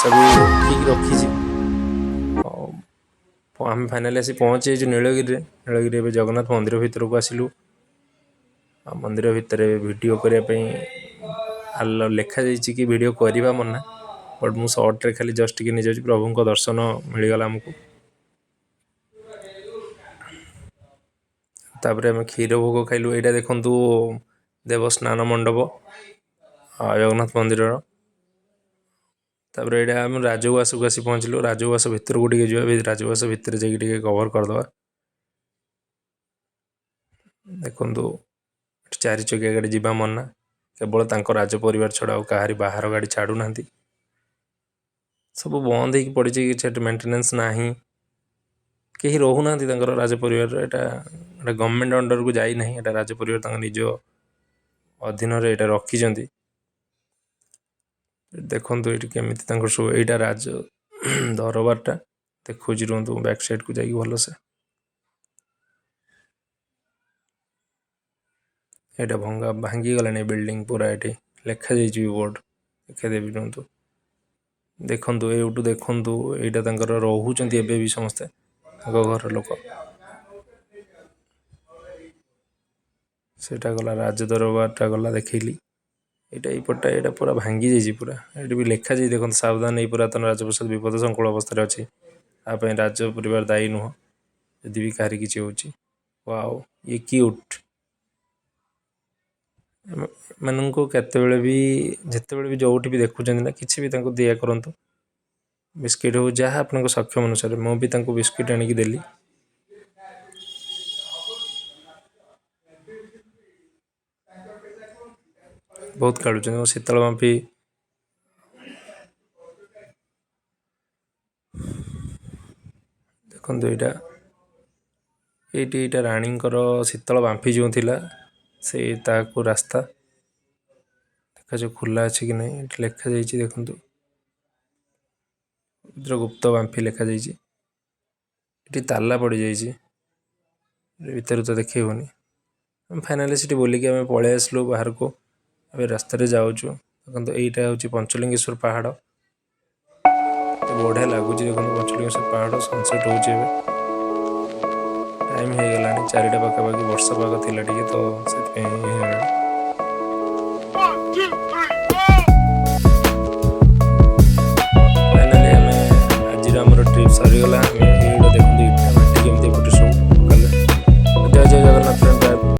ବର୍ଷା ବି ଠିକ୍ ରଖିଛି। ଆଉ ଆମେ ଫାଇନାଲି ଆସି ପହଞ୍ଚି ଯାଇଛୁ ନୀଳଗିରିରେ। ନୀଳଗିରି ଏବେ ଜଗନ୍ନାଥ ମନ୍ଦିର ଭିତରକୁ ଆସିଲୁ। ଆଉ ମନ୍ଦିର ଭିତରେ ଭିଡ଼ିଓ କରିବା ପାଇଁ ଲେଖାଯାଇଛି କି ଭିଡ଼ିଓ କରିବା ମନା, ବଟ୍ ମୁଁ ସର୍ଟରେ ଖାଲି ଜଷ୍ଟ ଟିକେ ନେଇଯାଉଛି। ପ୍ରଭୁଙ୍କ ଦର୍ଶନ ମିଳିଗଲା ଆମକୁ। ତାପରେ ଆମେ କ୍ଷୀର ଭୋଗ ଖାଇଲୁ। ଏଇଟା ଦେଖନ୍ତୁ ଦେବସ୍ନାନ ମଣ୍ଡପ ଜଗନ୍ନାଥ ମନ୍ଦିରର। ତାପରେ ଏଇଟା ଆମେ ରାଜଉଆସକୁ ଆସି ପହଞ୍ଚିଲୁ। ରାଜଉଆସ ଭିତରକୁ ଟିକେ ଯିବା, ରାଜଉଆସ ଭିତରେ ଯାଇକି ଟିକେ କଭର କରିଦେବା। ଦେଖନ୍ତୁ ଚାରି ଚକିଆ ଗାଡ଼ି ଯିବା ମନା, କେବଳ ତାଙ୍କ ରାଜ ପରିବାର ଛଡ଼ା ଆଉ କାହାରି ବାହାର ଗାଡ଼ି ଛାଡ଼ୁନାହାନ୍ତି। ସବୁ ବନ୍ଦ ହେଇକି ପଡ଼ିଛି, କିଛି ଏଠି ମେଣ୍ଟେନାନ୍ସ ନାହିଁ, କେହି ରହୁନାହାନ୍ତି ତାଙ୍କର ରାଜ ପରିବାରର। ଏଇଟା ଏଇଟା ଗଭର୍ଣ୍ଣମେଣ୍ଟ ଅଣ୍ଡରକୁ ଯାଇନାହିଁ, ଏଇଟା ରାଜ ପରିବାର ତାଙ୍କ ନିଜ ଅଧୀନରେ ଏଇଟା ରଖିଛନ୍ତି। ଦେଖନ୍ତୁ ଏଇଠି କେମିତି ତାଙ୍କର ସବୁ, ଏଇଟା ରାଜ ଦରବାରଟା ଦେଖାଉଛି, ରୁହନ୍ତୁ ବ୍ୟାକ୍ ସାଇଡ଼କୁ ଯାଇକି ଭଲସେ। ଏଇଟା ଭାଙ୍ଗିଗଲାଣି ବିଲ୍ଡିଂ ପୁରା, ଏଠି ଲେଖାଯାଇଛି ବି ବୋର୍ଡ଼, ଦେଖେଇଦେବି ରୁହନ୍ତୁ। ଦେଖନ୍ତୁ ଏଇଠୁ ଦେଖନ୍ତୁ, ଏଇଟା ତାଙ୍କର ରହୁଛନ୍ତି ଏବେ ବି ସମସ୍ତେ ତାଙ୍କ ଘର ଲୋକ। ସେଇଟା ଗଲା ରାଜ ଦରବାରଟା ଗଲା ଦେଖେଇଲି। ଏଇଟା ଏଇପଟଟା ଏଇଟା ପୁରା ଭାଙ୍ଗି ଯାଇଛି ପୁରା। ଏଇଠି ବି ଲେଖାଯାଇଛି ଦେଖନ୍ତୁ, ସାବଧାନ, ଏଇ ପୁରାତନ ରାଜପ୍ରସାଦ ବିପଦ ସଂକୁଳ ଅବସ୍ଥାରେ ଅଛି, ତା ପାଇଁ ରାଜ ପରିବାର ଦାୟୀ ନୁହଁ ଯଦି ବି କାହାରି କିଛି ହେଉଛି। ୱାଓ, ଇଏ କ୍ୟୁଟ୍। ଏମାନଙ୍କୁ କେତେବେଳେ ବି ଯେତେବେଳେ ବି ଯେଉଁଠି ବି ଦେଖୁଛନ୍ତି ନା, କିଛି ବି ତାଙ୍କୁ ଦିଆ କରନ୍ତୁ, ବିସ୍କିଟ୍ ହଉ ଯାହା ଆପଣଙ୍କ ସକ୍ଷମ ଅନୁସାରେ। ମୁଁ ବି ତାଙ୍କୁ ବିସ୍କିଟ୍ ଆଣିକି ଦେଲି। ବହୁତ ଖେଳୁଛନ୍ତି। ମୋ ଶୀତଳ ବାମ୍ଫି ଦେଖନ୍ତୁ, ଏଇଟା ଏଇଠି ଏଇଟା ରାଣୀଙ୍କର ଶୀତଳ ବାମ୍ଫି ଯେଉଁ ଥିଲା ସେଇ ତାକୁ ରାସ୍ତା ଦେଖାଯାଉ ଖୋଲା ଅଛି କି ନାହିଁ। ଏଠି ଲେଖାଯାଇଛି ଦେଖନ୍ତୁ, ଗୁପ୍ତ ବାମ୍ଫି ଲେଖାଯାଇଛି। ଏଠି ତାଲା ପଡ଼ିଯାଇଛି, ଭିତରେ ତ ଦେଖେଇ ହେଉନି। ଆମେ ଫାଇନାଲି ସେଠି ବୁଲିକି ଆମେ ପଳେଇ ଆସିଲୁ ବାହାରକୁ। ଏବେ ରାସ୍ତାରେ ଯାଉଛୁ। ଦେଖନ୍ତୁ ଏଇଟା ହେଉଛି ପଞ୍ଚଲିଙ୍ଗେଶ୍ୱର ପାହାଡ଼, ବଢ଼ିଆ ଲାଗୁଛି ଦେଖନ୍ତୁ ପଞ୍ଚଲିଙ୍ଗେଶ୍ୱର ପାହାଡ଼। ସନସେଟ୍ ହେଉଛି ଏବେ, ଟାଇମ୍ ହେଇଗଲାଣି 4ଟା ପାଖାପାଖି। ବର୍ଷା ପାଗ ଥିଲା ଟିକେ ତ ସେଥିପାଇଁ ହେଇଗଲାଣି। 1, 2, 3,